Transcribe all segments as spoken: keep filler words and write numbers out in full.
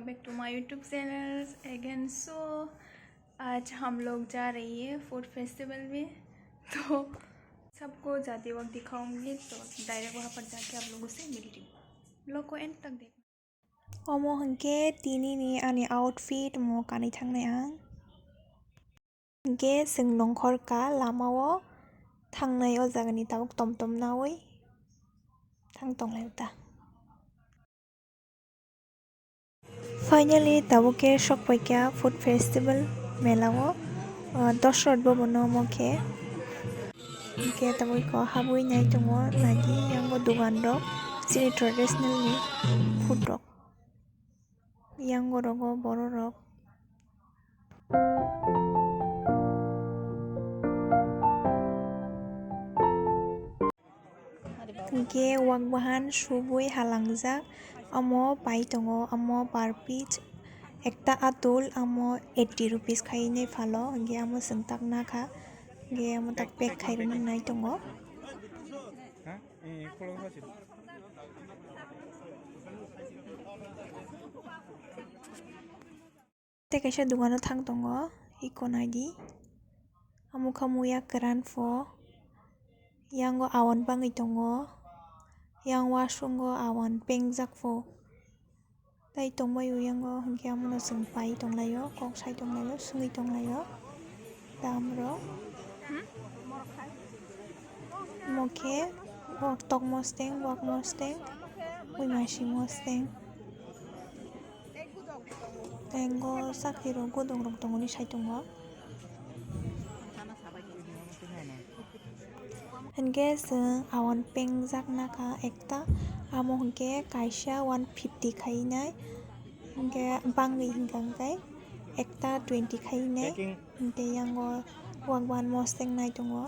Back to my YouTube channel again. So आज हम लोग जा रही है फूड फेस्टिवल में, तो सबको जाते वक्त दिखाऊंगी। तो डायरेक्ट वहाँ पर जाके आप लोगों से मिलती हूँ। ब्लॉग को एंड तक देखना। Omo hwnkhe tini ni ani outfit mo kanwi thangnai ang. Hwnkhe chwng nongkhor ka lama o thangnai o jaga ni tabuk tom tom naui thang tong lai ta. Finally tabuk khe sok pai kha food festival mela o, ah, Dosrot bo bono omo khe. Hwnkhe tabuk ko habui nai tongo, naidi yango dogan rok chini traditional ni food rok. Yango rogo borok rok. Hwnkhe wak bahan subui halangjak, omo pai tongo, omo per piece ekta atul, omo eighty rupees khai nai phalo, hwnkhe omo chwng tak nakha, hwnkhe omo tak pack khai rwna nai tongo. Tei kaisa dogano thang tongo, eko naidi. Omo khe muya kwran pho, yango awan bangwi tongo, yang wasongo awan pengjak pho. Tai tongbaio yango, hwnkhe amono chwng pai tonglaio, kok sai tonglaio, swngwi tonglaio. Dam rok. Omo khe wak tok mosteng, wak mosteng, buimasi mosteng. Tengo sakirok godong rok tongoni saitongo. Hwnkhe chwng awan pengjak nakha ekta, amo hwnkhe kaisa one fifty khainai, hwnkhe bangwi hwnkha hwnkhe ekta twenty khainai. Hwnkhe yango wak ban mosteng nai tongo.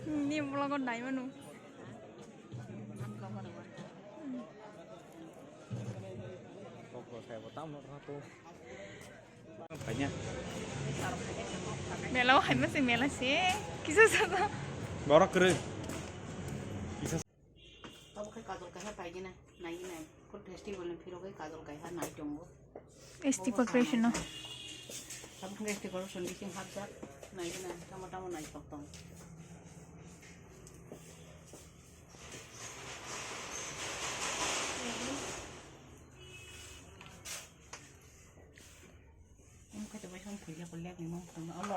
Ni vlog o nai manu. Mela o hai ma se mela se. Kisa sa. Borok kwrwi. Abo khe kajol kaisa paigina, naigina. Food festival ni phirogwi kajol kaisa nai tongo. S T corporation no. Abo khe S T corporation bising hapjak, naigina. Tamo tamo nai tok tong.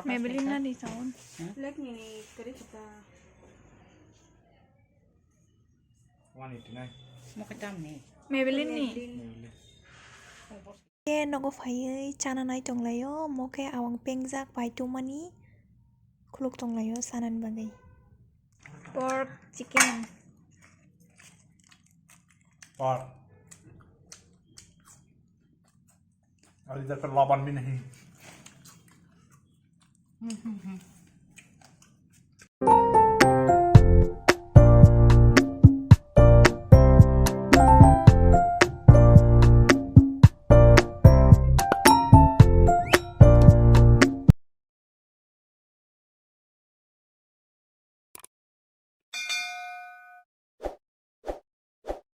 Maybelline na ni sound. Lakme ni kari kita. One eighty nine. Mo khe tam ni? Maybelline ni. Maybelline. Khe nogo phaiwi chana nai tonglaio, mo khe awang pengjak pai tongmani khuluk tonglaio chanani bagwi. Pork, chicken. Pork. अभी इधर पे लवन भी नहीं।